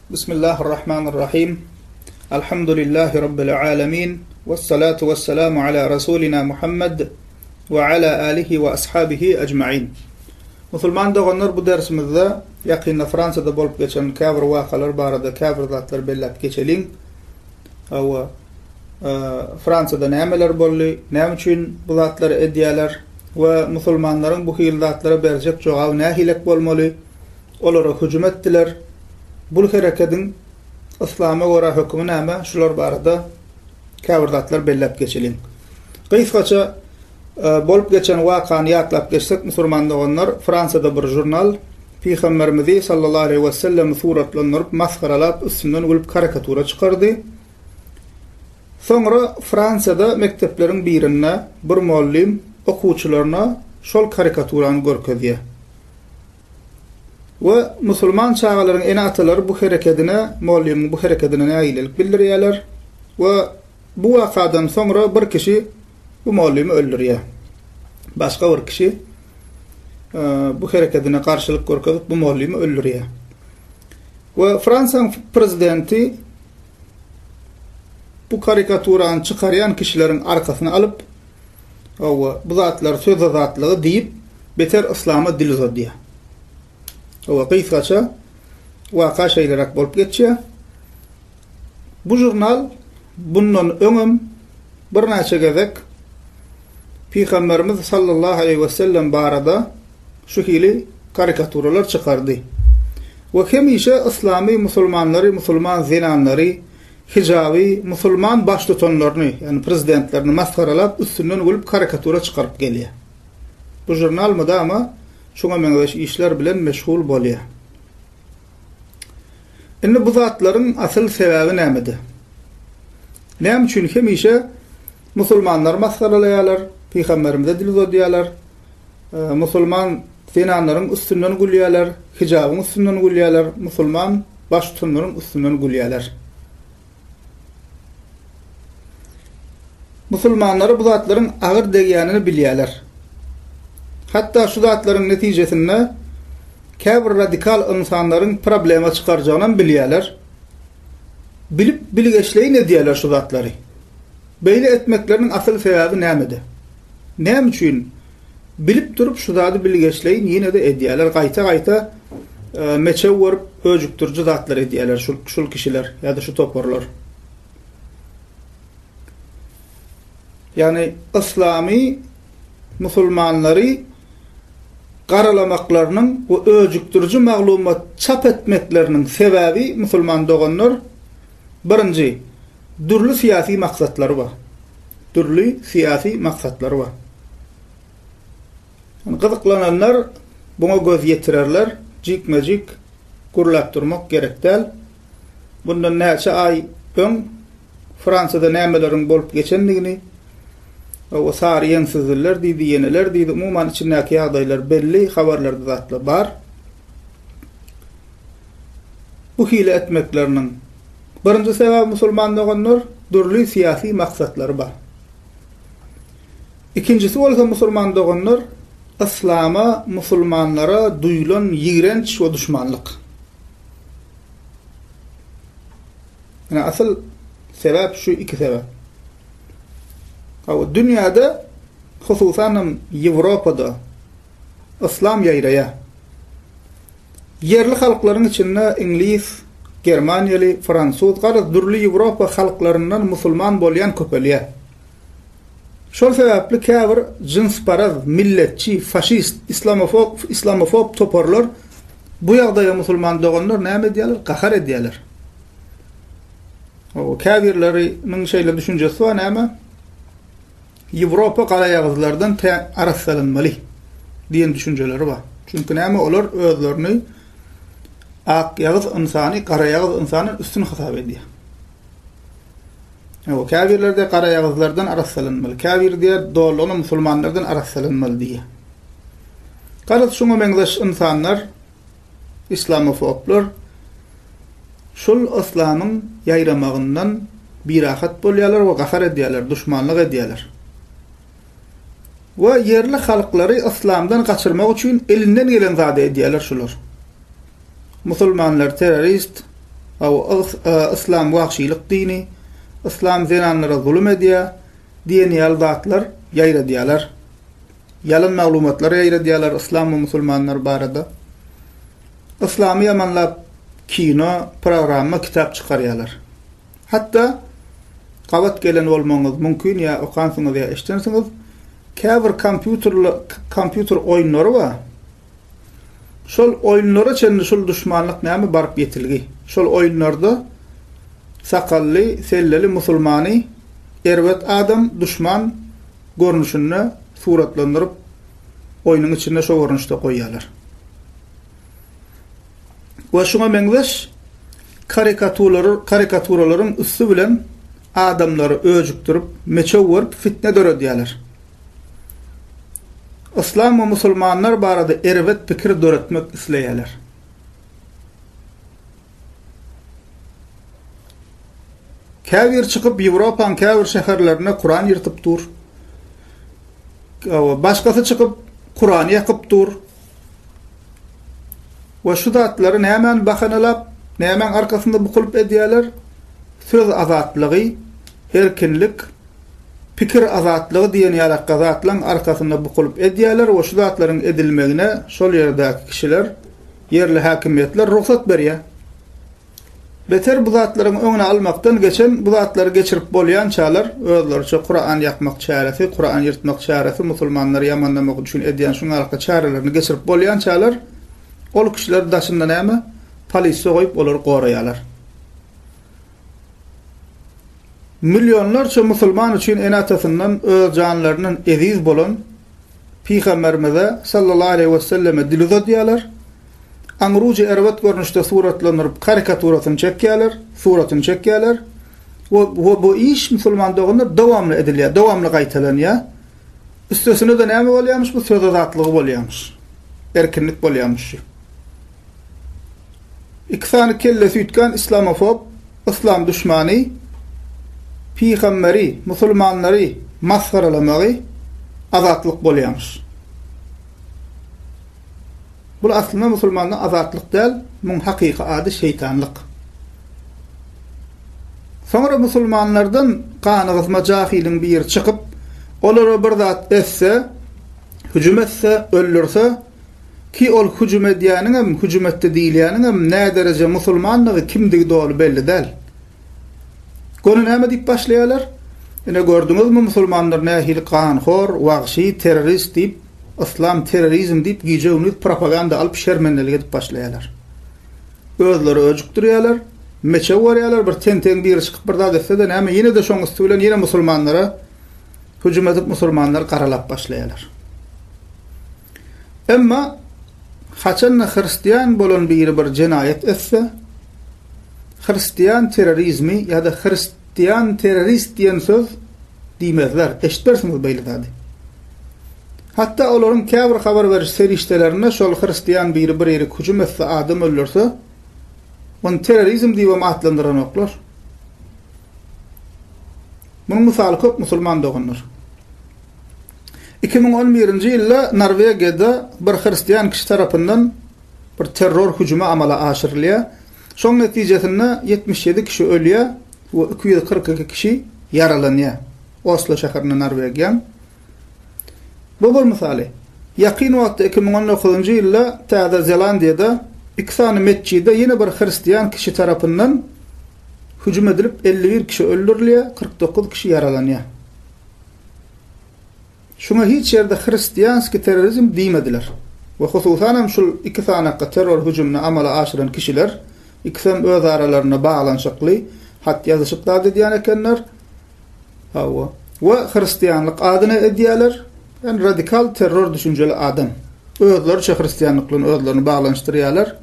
Bismillahirrahmanirrahim. Alhamdulillahi Rabbil alemin. Vessalatu vesselamu ala Rasulina Muhammed we ala alihi we ashabihi ecmain. Musulman doganlar bu dersimizde ýakynda Fransiýada bolup geçen käbir wakalar barada käbir zatlar belläp geçeliň. Hawa, Fransiýada nämeler boldy, näme üçin bu zatlary edýärler we musulmanlaryň bu hili zatlara berjek jogaby nähilek bolmaly? Olara hüjüm etdiler. Bul herekediň yslama görä hökümi näme? Şular barada käbir zatlar belläp geçeliň. Gysgaça bolup geçen wakany ýatlap geçsek, musurman doganlar, Fransiýada bir žurnal Pygamberimizi sallallahu aleýhi wesellemi suratlandyryp, masgaralap, üstünden gülüp karikatura çykardy. Soňra Fransiýada mekdepleriň birinde bir mollym okuwçylaryna şol karikaturany görkezýär. We musulman çagalaryň ene-atalary bu herekedine, mollymyň bu herekedine nägilelik bildirýärler we bu wakadan soňra bir kişi bu mollymy öldürýär. Başga bir kişi bu herekedine garşylyk görkezip bu mollymy öldürýär. We Fransiýanyň prezidenti bu karikaturany çykarýan kişileriň arkasyny alyp, Hawa, bu zatlar söz azatlygy diýip, beter yslama dil uzadýar. Hawa, gysgaça waka şeýleräk bolup geçýär. Bu žurnal bundan öňem birnäçe gezek Pygamberimiz sallallahu aleýhi we sellem barada şu hili karikaturalar çykardy. We hemişe yslamy, musulmanlary, musulman zenanlary Hijaby musulman baştutanlaryny, ýagny prezidentlerini masgaralap, üstünden gülüp karikatura çykaryp gelýär. Bu žurnal mydama şuňa meňzeş işler bilen meşgul bolýar. Indi bu zatlaryň asyl sebäbi nämede? Näme üçin hemişe musulmanlary masgaralaýarlar, pygamberimize dil uzadýarlar, musulman zenanlaryň üstünden gülýärler, hijabyň üstünden gülýärler, musulman baştutanlaryň üstünden gülýärler. Musulmanlara bu zatlaryň agyr degýänini bilýärler. Hatda şu zatlaryň netijesinde käbir radikal ynsanlaryň problema çykarjagynam bilýärler. Bilip bilgeşleýin edýärler şu zatlary. Beýle etmekleriniň asyl sebäbi nämede? Näme üçin Bilip durup şu zady bilgeşleýin ýene-de edýärler. Gaýta-gaýta meçew görüp öjükdiriji zatlar edýärler şul şul kişiler ýa-da şu toparlar. Ýagny yslamy musulmanlary garalamaklarynyň we öjükdiriji maglumat çap etmekleriniň sebäbi musulman doganlar birinji dürli syýasy maksatlary bar. Dürli syýasy maksatlary bar. Gyzyklananlar buňa göz ýetirerler, jikme-jik gürläp durmak gerek däl. Bundan näçe aý öň Fransiýada nämeleriň bolup geçendigini, o sary ýeňsizliler diýdi, ýeneler diýdi, umuman içindäki ýagdaýlar belli, habarlarda zatlar bar. Bu hili etmekleriniň birinji sebäbi musulman doganlar dürli syýasy maksatlary bar. Ikinjisi bolsa musulman doganlar yslama, musulmanlara duýulan ýigrenç we duşmanlyk. Ine asyl sebäp şu iki sebäp. Hawa dünýäde hususanam Ýewropada yslam ýaýraýar. Ýerli halklaryň içinde iňlis, germaniýaly, fransuz, garaz dürli Ýewropa halklaryndan musulman bolýan köpelýär. Şol sebäpli käbir jynsparaz, milletçi, faşist, islamofob, islamofob toparlar bu ýagdaýa musulman doganlar näme edýärler? Gahar edýärler. Hawa, käbirleriniň şeýle düşünjesi bar näme? Ýewropa garaýagyzlardan tä arassalanmaly diýen düşünjeleri bar. Çünki näme olar özlerini akýagyz ynsany garaýagyz ynsandan üstün hasap edýär. Hawa, käbirleri de garaýagyzlardan arassalanmaly, käbiri diýýär dolulygyna musulmanlardan arassalanmaly diýýär. Garaz şuňa meňzeş ynsanlar, islamofoblar şul yslamyň ýaýramagyndan birahat bolýarlar we gahar edýärler, duşmanlyk edýärler. We ýerli halklary yslamdan gaçyrmak üçin elinden gelen zady edýärler şular. Musulmanlar terrorist. Hawa, yslam wagşylyk dini, yslam zenanlara zulum edýär diýen ýaly zatlar ýaýradýarlar. Ýalan maglumatlar ýaýradýarlar yslam we musulmanlar barada. Yslamy ýamanlap kino, programma, kitap çykarýarlar. Hatda gabat gelen bolmagyňyz mümkin ýa okansyňyz ýa eşdensiňiz, käbir kompýuterli kompýuter oýunlary bar. Şol oýunlara çenli şul duşmanlyk näme baryp ýetilgi. Şol oýunlarda sakally, selleli musulmany erbet adam, duşman görnüşinde suratlandyryp oýnuň içinde şo görnüşde goýýarlar. We şuňa meňzeş karikaturalaryň üsti bilen adamlary öjükdirip, meçew berip fitne döredýärler. Yslam we musulmanlar barada erbet pikir döretmek isleýärler. Käbir çykyp Ýewropaň käbir şäherlerinde Kuran ýyrtyp dur. Başgasy çykyp Kurany ýakyp dur. We şu zatlary nämäni bahanalap, nämäň arkasynda bukulyp edýärler? Söz azatlygy, erkinlik, pikir azatlygy diýen ýalakga zatlaň arkasynda bukulyp edýärler we şu zatlaryň edilmegine şol ýerdäki kişiler, ýerli häkimiýetler rugsat berýär. Beter bu zatlaryň öňüni almakdan geçen bu zatlary geçirip bolýançalar özleriçe Kuran ýakmak çäresi, Kuran ýyrtmak çäresi, musulmanlary ýamanlamak üçin edýän şuňalakly çärelerini geçirip bolýançalar ol kişiler daşynda näme polisiýa goýup olary goraýarlar. Millionlarça musulman üçin ene-atasyndan öz janlaryndan eziz bolan Pygamberimize sallallahu aleýhi weselleme dil uzadýarlar. Aňrujy erbet görnüşde suratlandyryp karikaturasyny çekýärler, suratyny çekýärler. We we bu iş musulman doganlar dowamly edilýär, dowamly gaýtalanýar. Üstesine-de näme bolýarmyş bu söz azatlygy bolýarmyş. Erkinlik bolýarmyş şu. Iki sany kellesi üýtgän islamofob, yslam duşmany pygamberi, musulmanlary masgaralamagy azatlyk bolýarmyş. Bul aslynda musulmanda azatlyk däl, muň hakyky ady şeýtanlyk. Soňra musulmanlardan gany gyzma jahylyň biri çykyp, olara bir zat etse, hüjüm etse, öldürse, ki ol hüjüm edýäniňem, hüjüm etdi diýilýäniňem nädereje musulmandygy, kimdigi doly belli däl. Göni näme diýip başlaýarlar? Ine gördüňizmi musulmanlar nähili ganhor, wagşy, terrorist diýip, yslam terrorizm diýip gije-gündiz propaganda alyp şermendelik edip başlaýarlar. Özleri öjükdirýärler, meçew berýärler, bir tentegiň biri çykyp bir zat etse-de näme ýene-de şoň üsti bilen ýene musulmanlara hüjüm edip musulmanlary garalap başlaýarlar. Emma haçanda hristian bolan biri bir jenaýat etse, hristian terrorizmi ýa-da hristian terrorist diýen söz diýmezler. Eşitmersiňiz beýle zady. Hatda olaryň käbir habar beriş serişdelerinde şol hristian biri bir ýere hüjüm etse, adam öldürse, ony terrorizm diýibem atlandyranoklar. Munuň mysaly köp musulman doganlar. 2011-nji ýylda Norwegiýada bir hristian kişi tarapyndan bir terror hüjümi amala aşyrylýar. Şoň netijesinde 77 kişi ölýär we 242 kişi ýaralanýar. Oslo şäherinde Norwegiýaň. Bu bir mysaly. Ýakyn wagtda 2019-njy ýylda Täze Zelandiýada iki sany metjide ýene bir hristian kişi tarapyndan hüjüm edilip 51 kişi öldürilýär, 49 kişi ýaralanýar. Şuňa hiç ýerde hristianski terrorizm diýmediler. We hususanam şul iki sanakga terror hüjümini amala aşyran kişiler, ikisem öz aralarynda baglanyşykly, hat ýazyşyp zat edýän ekenler. Hawa. We hristianlyk adyna edýärler. Ýagny radikal terror düşünjeli adam. Özleriçe hristianlyk bilen özlerini baglanyşdyrýarlar.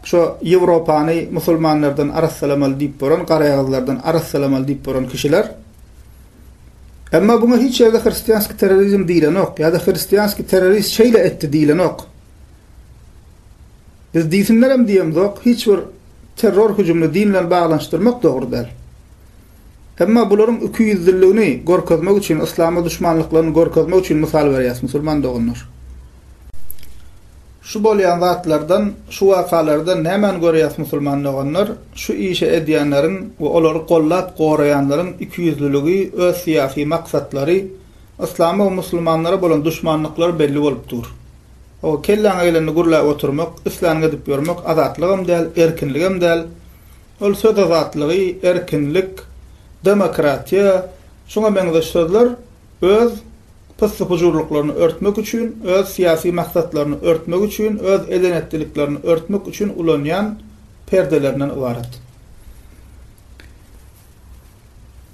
Şo Ýewropany musulmanlardan arassalamaly diýip boran, garaýagyzlardan arassalamaly diýip boran kişiler. Emma buňa hiç ýerde hristianski terrorizm diýlenok, ýa-da hristianski terrorist şeýle etdi diýlenok. Biz diýsinlerem diýemzok, hiç bir terror hüjümini din bilen baglanyşdyrmak dogry däl. Emma bularyň ikiýüzlüligini görkezmek üçin, yslama duşmanlyklaryny görkezmek üçin mysal berýäs, musulman doganlar. Şu bolýan zatlardan, şu wakalardan nämäni görýäs musulman doganlar? Şu işi edýänleriň we olary gollap goraýanlaryň ikiýüzlüligi, öz syýasy maksatlary, yslama we musulmanlara bolan duşmanlyklary belli bolup dur. Hawa, kelläňe gelenini gürläp oturmak, isläniňi edip ýörmek azatlygam däl, erkinligem däl. Ol söz azatlygy, erkinlik, demokratiýa, şuňa meňzeş sözler öz pyssy-pujurlyklaryny örtmek üçin, öz syýasy maksatlaryny örtmek üçin, öz eden-etdiliklerini örtmek üçin ulanýan perdelerinden ybarat.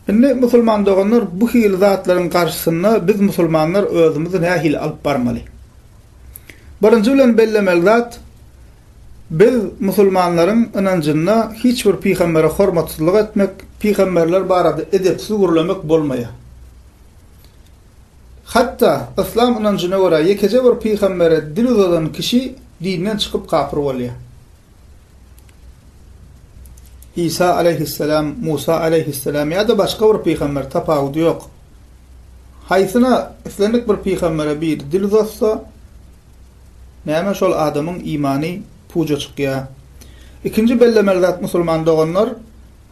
Indi musulman doganlar bu hili zatlaryň garşysynda biz musulmanlar özümizi nähili alyp barmaly? Birinji bilen bellemeli zat, biz musulmanlaryň ynanjynda hiç bir pygambere hormatsyzlyk etmek, pygamberler barada edepsiz gürlemek bolmaýar. Hatda yslam ynanjyna görä ýekeje bir pygambere dil uzadan kişi dinden çykyp kapyr bolýar. Isa aleýhisselam, Musa aleýhisselam ýa-da başga bir pygamber tapawudy ýok. Haýsyna islendik bir pygambere biri dil uzatsa, näme şol adamyň imany puja çykýar. Ikinji bellemeli zat musulman doganlar,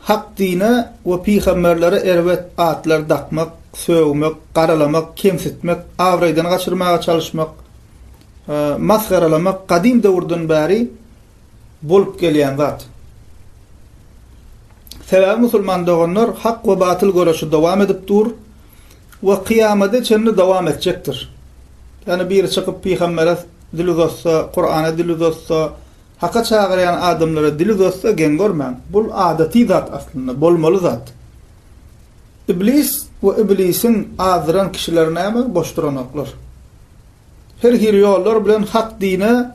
hak dine we pygamberlere erbet atlar dakmak, sögmek, garalamak, kemsitmek, abraýdan gaçyrmaga çalyşmak, masgaralamak gadym döwürden bäri bolup gelýän zat. Sebäbi musulman doganlar hak we batyl göreşi dowam edip dur we kyýamada çenli dowam etjekdir. Ýagny biri çykyp pygambere dil uzatsa, Kurana dil uzatsa, haka çagyrýan adamlara dil uzatsa geň görmäň. Bul adaty zat aslynda, bolmaly zat. Iblis we iblisiň azdyran kişileri näme boş duranoklar. Her hili ýollar bilen hak dine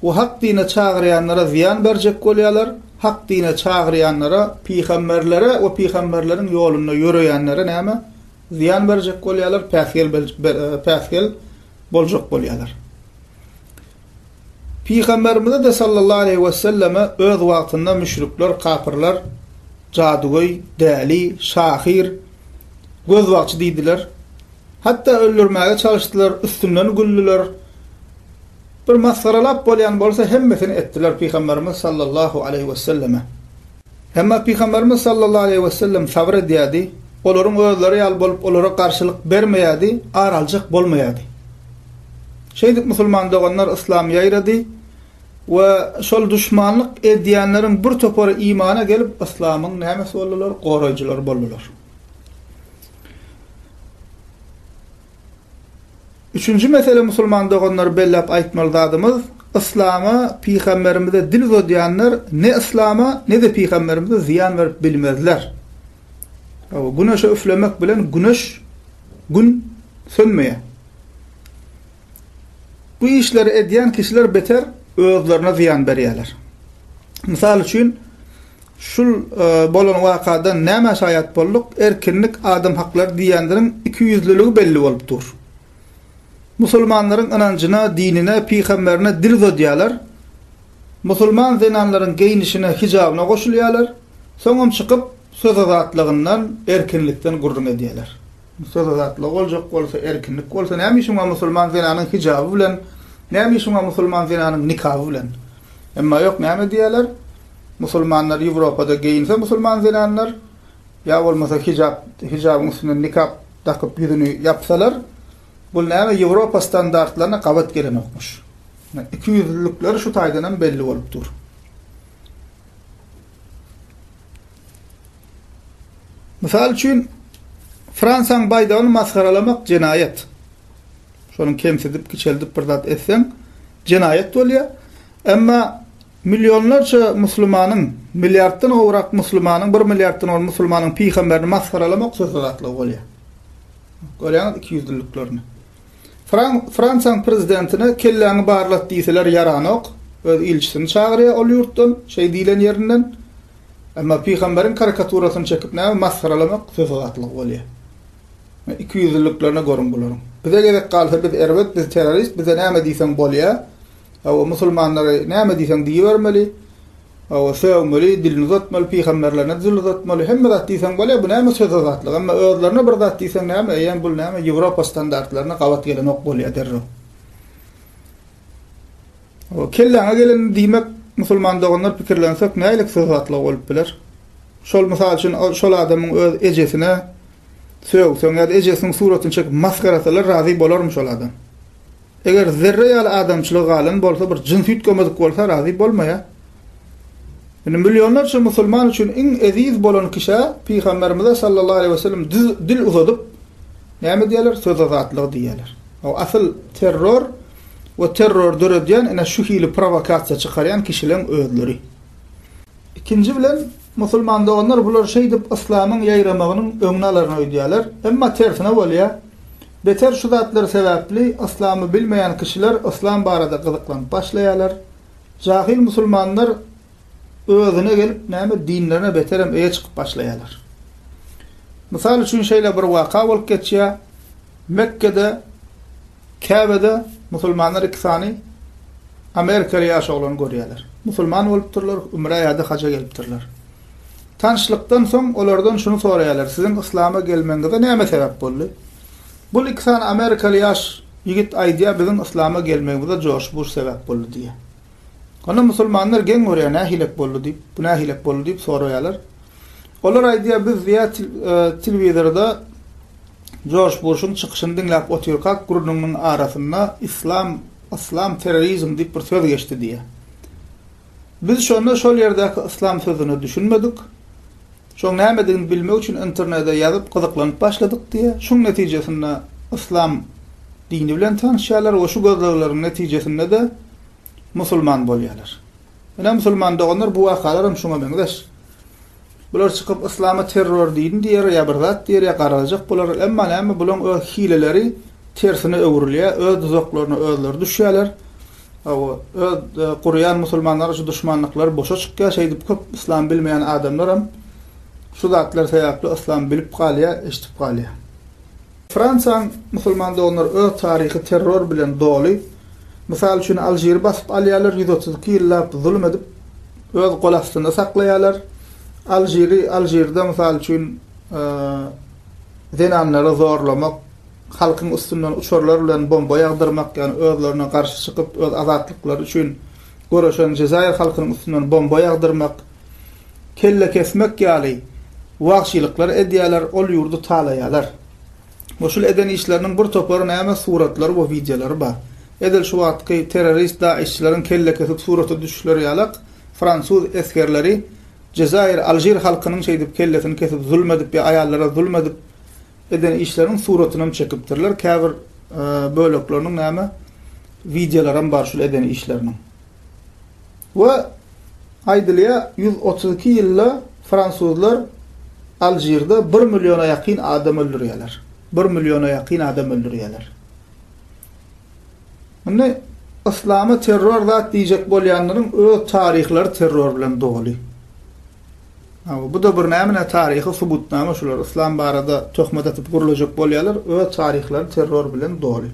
we hak dine çagyrýanlara zyýan berjek bolýarlar, hak dine çagyrýanlara, pygamberlere we pygamberleriň ýolunda ýöreýänlere näme? Zyýan berjek bolýarlar, päsgel päsgel boljak bolýarlar. Pygamberimize-de sallallahu aleýhi we selleme öz wagtynda müşrikler, kapyrlar jadygöý, däli, şahyr, gözbagçy diýdiler. Hatda öldürmäge çalyşdylar, üstünden güldüler. Bir masgaralap bolýan bolsa hemmesini etdiler Pygamberimiz sallallahu aleýhi weselleme. Emma Pygamberimiz sallallahu aleýhi wesellem sabyr edýärdi, olaryň özleri ýaly bolup olara garşylyk bermeýärdi, ar aljak bolmaýardy. Şeýdip musulman doganlar yslam ýaýrady we şol duşmanlyk edýänleriň bir topary imana gelip yslamyň nämesi boldular, goraýjylary boldular. Üçünji mesele musulman doganlar belläp aýtmaly zadymyz, yslama, pygamberimize dil uzadýanlar ne yslama ne-de pygamberimize zyýan berip bilmezler. Hawa, güneşe üflemek bilen güneş, gün sönmeýär. Bu işleri edýän kişiler beter özlerine zyýan berýärler. Mysal üçin, Şul bolan wakadan nämä şaýat bolduk? Erkinlik, adam haklary diýýänleriň ikiýüzlüligi belli bolup dur. Musulmanlaryň ynanjyna, dinine, pygamberine dil uzadýarlar. Musulman zenanlaryň geýnişine, hijabyna goşulýarlar. Soňam çykyp söz azatlygyndan, erkinlikden gürrüň edýärler. Söz azatlygy boljak bolsa, erkinlik bolsa näme işiň bar musulman zenanyň hijaby bilen, näme işiň bar musulman zenanyň nikaby bilen? Emma ýok näme diýýärler? Musulmanlar Ýewropada geýinse musulman zenanlar, ýa bolmasa hijap, hijabyň üstünden nikap dakyp ýüzüni ýapsalar, bul näme Ýewropa standartlaryna gabat gelenokmyş. Ikiýüzlülikleri şu taýdan hem belli bolup dur. Mysal üçin, Fransiýanyň baýdagyny masgaralamak jenaýat. Şonuň kemsidip, kiçeldip bir zat etseň, jenaýat bolýar. Emma millionlarça musulmanyň, milliarddan gowrak musulmanyň, bir milliarddan gowrak musulmanyň pygamberini masgaralamak söz azatlygy bolýar. Görýäňiz ikiýüzlüliklerini. Fransiýanyň prezidentine kelläňi barlat diýseler ýaranok, öz ilçisini çagyrýar ol ýurtdan, şeý diýlen ýerinden. Emma pygamberiň karikaturasyny çekip näme masgaralamak söz azatlygy bolýar. Ikiýüzlüliklerini görüň bularyň. Bize gezek galsa biz erbet, biz terrorist, bize näme diýseň bolýar. Hawa, musulmanlary näme diýseň diýibermeli. Hawa, sögmeli, dilini uzatmaly, pygamberlerine dil uzatmaly, hemme zat diýseň bolýar, bu näme söz azatlygy? Emma özlerine bir zat diýseň näme, eýýäm bul näme Ýewropa standartlaryna gabat gelenok bolýar derrew. Kelläňe gelenini diýmek musulman doganlar pikirlensek nähili söz azatlygy bolup biler? Şol mysal üçin şol adamyň öz ejesine sögseň ýa-da ejesiniň suratyny çekip masgarasalar razy bolarmy şol adam? Eger zerre ýaly adamçylygy galan bolsa bir jyns üýtgemedik bolsa razy bolmaýar. Indi millionlarça musulman üçin iň eziz bolan kişä Pygamberimize sallallahu aleýhi we sellem dil uzadyp näme diýýärler? Söz azatlygy diýýärler. O asyl terror we terror döredýän ine şu hili prowokasiýa çykarýan kişileň özleri. Ikinji bilen musulman doganlar bular şeýdip yslamyň ýaýramagynyň öňüni alaryn öýdýärler. Emma tersine bolýar. Beter şu zatlar sebäpli yslamy bilmeýän kişiler yslam barada gyzyklanyp başlaýarlar. Jahyl musulmanlar özüne gelip näme dinlerine beterem eýe çykyp başlaýarlar. Mysal üçin şeýle bir waka bolup geçýär. Mekgede Käbede musulmanlar iki sany amerikaly ýaş oglany görýärler. Musulman bolupdyrlar, ümrä ýa-da haja gelipdirler. Tanyşlykdan soň olardan şuny soraýarlar, Siziň yslama gelmegiňize näme sebäp boldy? Bul iki sany amerikaly ýaş ýigit aýdýar, biziň yslama gelmegimize Jorj Buş sebäp boldy diýýär. Onda musulmanlar geň görýär, nähilek boldy diýip, bu nähilek boldy diýip soraýarlar. Olar aýdýar, biz diýýär telewizorda Jorj Buşuň çykyşyny diňläp otyrkak gürrüňiniň arasynda islam, yslam terrorizm diýip bir söz geçdi diýýär. Biz şonda şol ýerdäki yslam sözüne düşünmedik. Şoň nämedigini bilmek üçin internede ýazyp gyzyklanyp başladyk diýýär. Şuň netijesinde yslam dini bilen tanyşýarlar we şu gözlegleriň netijesinde-de musulman bolýarlar. Ine musulman doganlar bu wakalar hem şuňa meňzeş. Bular çykyp yslama terror dini diýer ýa bir zat diýer ýa garalajak bolar. Emma näme bulaň öz hileleri tersine öwrülýär, öz duzaklaryna özleri düşýärler. Hawa, öz gurýan musulmanlara şu duşmanlyklary boşa çykýar. Şeýdip köp yslam bilmeýän adamlaram şu zatlar sebäpli yslam bilip galýar, eşidip galýar. Fransiýaň musulman doganlar öz taryhy terror bilen doly. Mysal üçin Alžiri basyp alýarlar 132 ýyllap zulum edip öz gol astynda saklaýarlar. Alžiri Alžirde mysal üçin zenanlary zorlamak, halkyň üstünden uçarlar bilen bomba ýagdyrmak, ýagny özlerine garşy çykyp öz azatlyklary üçin göreşen Jezaýyr halkynyň üstünden bomba ýagdyrmak, kelle kesmek ýaly wagşylyklar edýärler, ol ýurdy talaýarlar. We şul eden işleriniň bir topary näme suratlary we wideolary bar. Edil şu wagtky terrorist daişçileriň kelle kesip surata düşüşleri ýalak, fransuz esgerleri Jezaýyr, Alžir halkynyň şeýdip kellesini kesip zulum edip ýa aýallara zulum edip eden işleriniň suratynam çekipdirler. Käbir bölekleriniň näme wideolaram bar şul eden işleriniň. We aýdylýar, 132 ýylda fransuzlar Alžirde bir milliona ýakyn adam öldürýärler. Bir milliona ýakyn adam öldürýärler. Indi yslama terror zat diýjek bolýanlaryň öz taryhlary terror bilen doly. Bu-da bir nämine taryhy subutnama şular yslam barada töhmet atyp gürlejek bolýarlar, öz taryhlary terror bilen doly.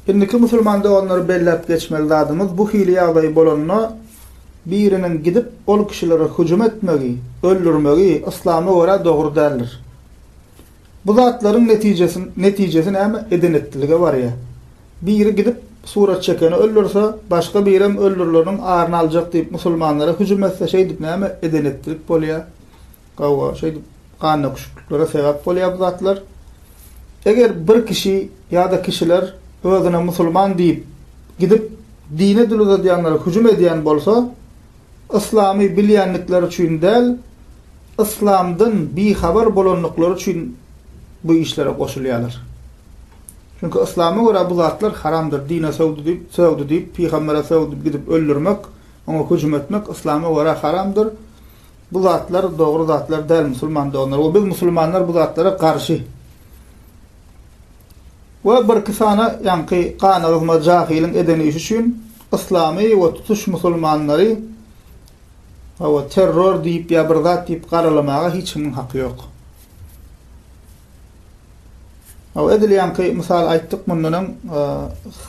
Indiki musulman doganlar belläp geçmeli zadymyz bu hili ýagdaý bolanda biriniň gidip ol kişilere hüjüm etmegi, öldürmegi yslama görä dogry däldir. Bu zatlaryň netijesi netijesi näme eden-etdilige barýar. Biri gidip surat çekeni öldürse, başga birem öldürileniň aryny aljak diýip musulmanlara hüjüm etse şeýdip näme eden-etdilik bolýar. Hawa, şeýdip gandöküşikliklere sebäp bolýar bu zatlar. Eger bir kişi ýa-da kişiler özüne musulman diýip, gidip dine dil uzadýanlara hüjüm edýän bolsa, yslamy bilýändikleri üçin däl, yslamdan bihabar bolandyklary üçin bu işlere goşulýarlar. Çünki yslama görä bu zatlar haramdyr, dine sögdi diýip, sögdi diýip, pygambere sögdi diýip gidip öldürmek, oňa hüjüm etmek yslama görä haramdyr. Bu zatlar dogry zatlar däl musulman doganlar we biz musulmanlar bu zatlara garşy. We birki sany ýaňky ganygyzma jahylyň eden işi üçin yslamy we tutuş musulmanlary hawa terror diýip ýa bir zat diýip garalamaga hiç kimiň haky ýok. Hawa edil ýaňky mysal aýtdyk mundan öň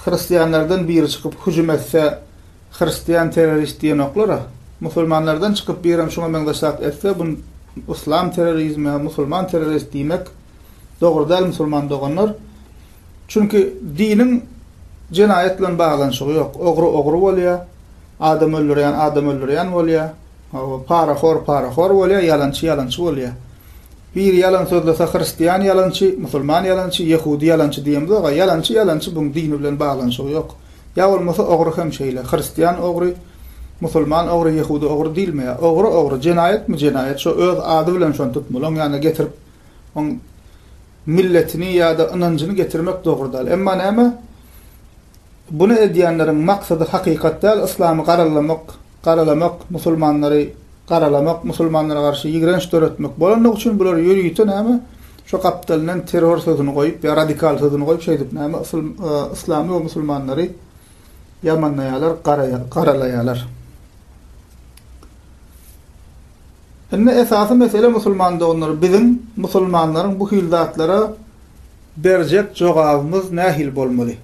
hristianlardan biri çykyp hüjüm etse Hristian terrorist diýenoklara. Musulmanlardan çykyp birem şuňa meňzeş zat etse bu yslam terrorizmi ýa musulman terrorist diýmek dogry däl musulman doganlar. Çünki diniň. Jenaýat bilen baglanyşygy ýok. Ogry ogry bolýar, adam öldürýän adam öldürýän bolýar, hawa, parahor parahor bolýar, ýalançy ýalançy bolýar. Biri ýalan sözlese hristian ýalançy, musulman ýalançy, ýehudi ýalançy diýemzok-a, ýalançy ýalançy buň dini bilen baglanyşygy ýok. Ýa bolmasa ogry hem şeýle, hristian ogry, musulman ogry, ýehudi ogry diýilmeýär. Ogry ogry, jenaýatmy jenaýat, şo öz ady bilen şony tutmaly, oň ýanyna getirip oň milletini ýa-da ynanjyny getirmek dogry däl. Emma näme? Buny edýänleriň maksady hakykat däl, yslamy garallamak, garalamak, musulmanlary garalamak, musulmanlara garşy ýigrenç döretmek bolanlygy üçin bular ýörite näme? Şo gapdalyndan terror sözüni goýup ýa radikal sözüni goýup şeýdip näme yslamy we musulmanlary ýamanlaýarlar, garalaýarlar. Indi esasy mesele musulman doganlar biziň musulmanlaryň bu hili zatlara berjek jogabymyz nähili bolmaly?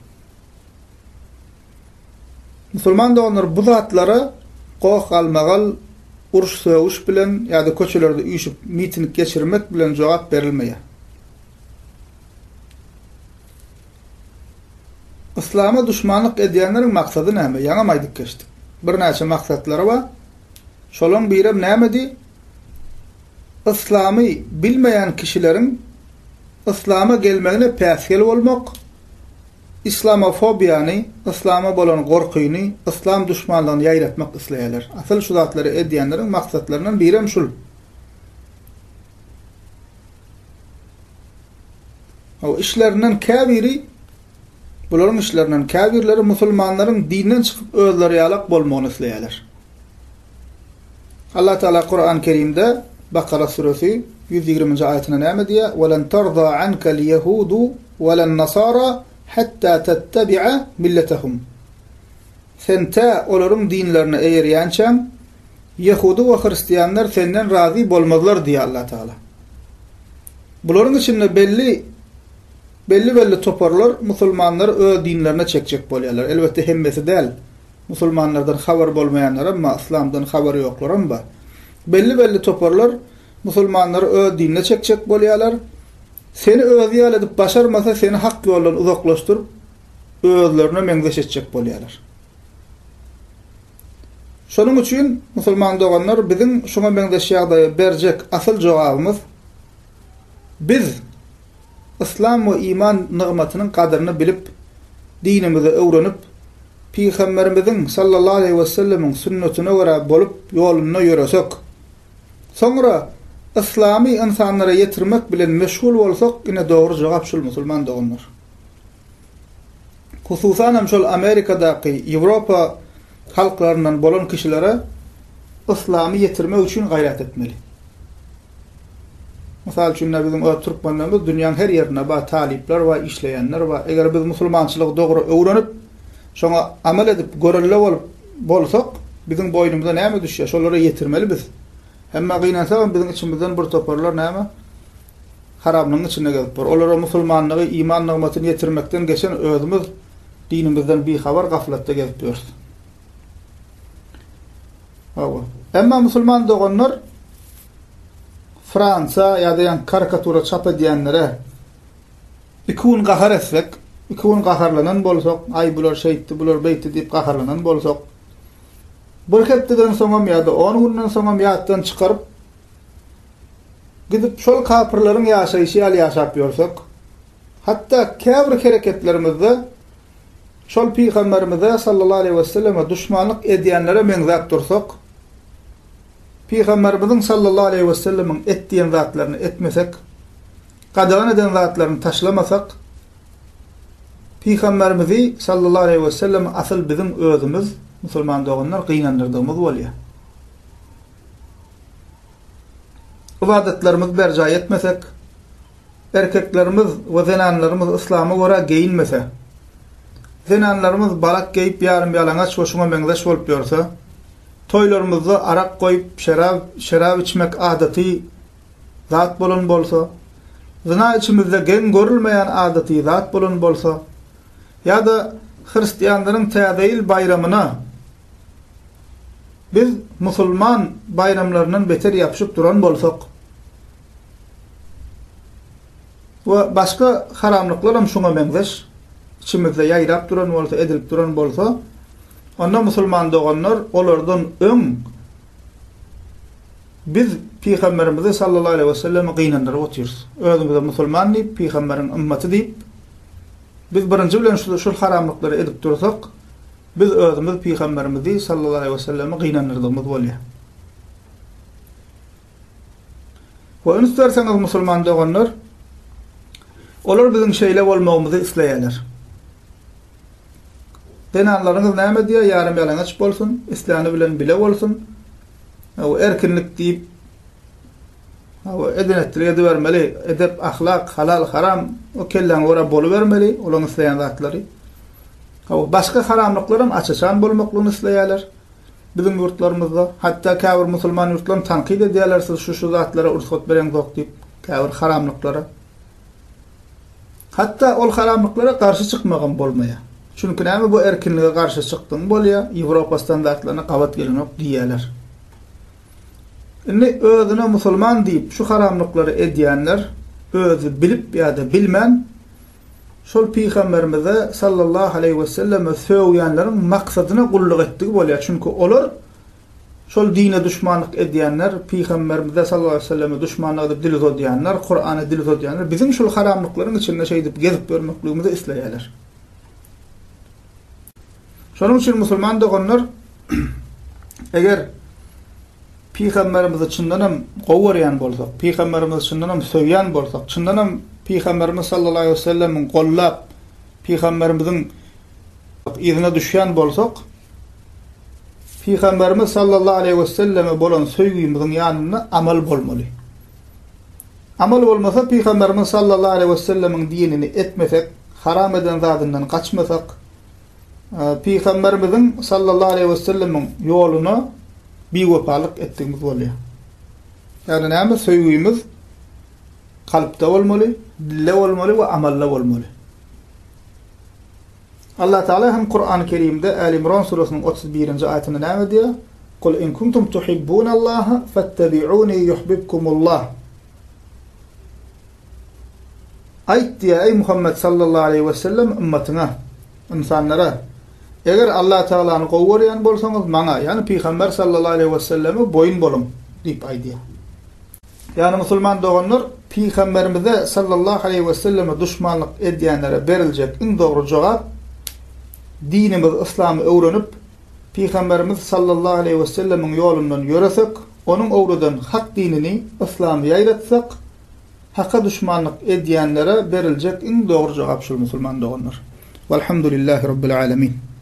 Musulman doganlar bu zatlara goh-galmagal, uruş-sögüş bilen ýa-da köçelerde üýşüp miting geçirmek bilen jogap berilmeýär. Yslama duşmanlyk edýänleriň maksady näme? Ýaňam aýdyp geçdik. Birnäçe maksatlary bar. Şolaň birem nämedi? Yslamy bilmeýän kişileriň yslama gelmegine päsgel bolmak, islamofobiýany, yslama bolan gorkyny, yslam duşmanlygyny ýaýratmak isleýärler. Asyl şu zatlary edýänleriň maksatlaryndan birem şul. Hawa, işlerinden käbiri, bularyň işlerinden käbirleri musulmanlaryň dinden çykyp özleri ýalak bolmagyny isleýärler. Allah Teala Kuran Kerimde Bakara suresi 120-nji aýatynda näme diýýär? "Welan tarza anka al-yahudu welan nasara hatta tattabi'a milletahum." Sen tä olaryň dinlerine eýerýänçäň, ýehudy we hristianlar senden razy bolmazlar diýýär Allah Teala. Bularyň içinde belli belli-belli toparlar musulmanlary öz dinlerine çekjek bolýarlar. Elbetde hemmesi däl. Musulmanlardan habary bolmaýanlaram bar, yslamdan habary ýoklaram bar. Belli-belli toparlar musulmanlary öz dinine çekjek bolýarlar. Seni özi ýaly edip başarmasa, seni hak ýoldan uzaklaşdyryp, özlerine meňzeş etjek bolýarlar. Şonuň üçin, musulman doganlar, biziň şuňa meňzeş ýagdaýa berjek asyl jogabymyz, biz Yslam we iman nygmatynyň gadyryny bilip, dinimizi öwrenip, Pygamberimiziň, sallallahu aleýhi wesellemiň, sünnetine görä bolup, ýolunda ýöresek, soňra Yslamy ynsanlara ýetirmek bilen meşgul bolsak, ine dogry jogap şul musulman doganlar. Hususanam şol Amerikadaky, Ýewropa halklaryndan bolan kişilere Yslamy ýetirmek üçin gaýrat etmeli. Mysal üçin, ine biziň öz türkmenlerimiz dünýäň her ýerinde bar, talyplar bar, işleýänler bar. Eger biz musulmançylygy dogry öwrenip, şoňa amal edip, görelde bolup bolsak, biziň boýnumyza näme düşýär? Şolara ýetirmeli biz. Emma gynansagam biziň içimizden bir toparlar näme? Haramlygyň içinde gezip bar. Olara musulmanlygy, iman nygmatyny ýetirmekden geçen özümiz dinimizden bihabar gaflatda gezip ýörüs. Hawa. Emma musulman doganlar Fransa ýa-da ýaňky karikatura çap edýänlere iki gün gahar etsek, iki gün gaharlanan bolsak, aý bular şeýtdi, bular beýtdi diýip gaharlanan bolsak, bir hepdeden soňam ýa-da on günden soňam ýatdan çykaryp, gidip şol kapyrlaryň ýaşaýşy ýaly ýaşap ýörsek, hatda käbir hereketlerimizde şol Pygamberimize sallallahu aleýhi weselleme duşmanlyk edýänlere meňzäp dursak, Pygamberimiziň sallallahu aleýhi wesellemiň et diýen zatlaryny etmesek, gadagan eden zatlaryny taşlamasak, Pygamberimizi sallallahu aleýhi wesellemi asyl biziň özümiz, musulman doganlar, gynandyrdygymyz bolýar. Ybadatlarymyzy berjaý etmesek, erkeklerimiz we zenanlarymyz yslama görä geýinmese, zenanlarymyz balak geýip ýarym-ýalaňaç we şuňa meňzeş bolup ýörse, toýlarymyzda arak goýup şerap şerap içmek adaty zat bolan bolsa, zyna içimizde geň görülmeýän adaty zat bolan bolsa, ýa-da hristianlaryň täze ýyl baýramyna biz musulman baýramlaryndan beter ýapyşyp duran bolsak we başga haramlyklaram şuňa meňzeş. içimizde ýaýrap duran bolsa, edilip duran bolsa, onda musulman doganlar olardan öň biz Pygamberimizi sallallahu aleýhi we sellemi gynandyryp otyrys. Özümize musulman diýip, pygamberiň ymmaty diýip, biz birinji bilen şu şul haramlyklary edip dursak, biz özümiz Pygamberimizi sallallahu aleýhi we sellemi gynandyrdygymyz bolýar. We üns berseňiz musulman doganlar, olar biziň şeýle bolmagymyzy isleýärler. Zenanlaryňyz näme diýýär, ýarym ýalaňaç bolsun, isläni bilen bile bolsun. O erkinlik diýip, o eden etdilik edibermeli, edep, ahlak, halal, haram, o kelläňe görä bolubermeli, olaryň isleýän zatlary. O başga haramlyklaram aç-açan bolmaklygyny isleýärler. Biziň ýurtlarymyzda, hatda käbir musulman ýurtlaryny tankyt edýärler, siz şu-şu zatlara rugsat bereňzok diýip, käbir haramlyklara. Hatda ol haramlyklara garşy çykmagam bolmaýar. Çünki näme bu erkinlige garşy çykdyň bolýar, Ýewropa standartlaryna gabat gelenok diýýärler. Indi özüne musulman diýip şu haramlyklary edýänler özi bilip ýa-da bilmän Şol Pygamberimize sallallahu aleýhi we selleme sögýänleriň maksadyna gulluk etdigi bolýar. Çünki olar şol dine duşmanlyk edýänler, Pygamberimize sallallahu aleýhi we selleme duşmanlyk edip dil uzadýanlar, Kurana dil uzadýanlar biziň şol haramlyklaryň içinde şeýdip gezip ýörmekligimizi isleýärler. Şonuň üçin musulman doganlar eger Pygamberimizi çyndanam gowy görýän bolsak, Pygamberimizi çyndanam söýýän bolsak, çyndanam Pygamberimiz sallallahu aleýhi we sellemiň gollap, Pygamberimiziň yzyna düşýän bolsak, Pygamberimiz sallallahu aleýhi we selleme bolan söýgimiziň ýanynda amal bolmaly. Amal bolmasa Pygamberimiz sallallahu aleýhi we sellemiň dinini etmesek, haram eden zadyndan gaçmasak, Pygamberimiziň sallallahu aleýhi we sellemiň ýoluna biwepalyk etdigimiz bolýar. Ýagny näme? Söýgimiz kalpda bolmaly, dilde bolmaly we amalda bolmaly. Allah Teala hem Kur'an-ı Kerimde Äl Imran surasynyň 31-nji aýatynda näme diýýär? Kul in kuntum tuhibbunallaha fattabi'uni yuhibbukumullah. Aýt diýýär, eý Muhammet sallallahu aleýhi we sellem ymmatyňa, ynsanlara, Eger Allah Tagalany gowy görýän bolsaňyz, maňa, ýagny Pygamber sallallahu aleýhi we selleme boýun boluň diýip aýdýar. Ýagny musulman doganlar, Pygamberimize sallallahu aleýhi we selleme duşmanlyk edýänlere beriljek iň dogry jogap, dinimiz yslamy öwrenip, Pygamberimiz sallallahu aleýhi we sellemiň ýolundan ýöresek, onuň öwreden hak dinini, yslamy ýaýratsak, Haka duşmanlyk edýänlere beriljek iň dogry jogap şul musulman doganlar. Walhamdulillahi Rabbil Alemin.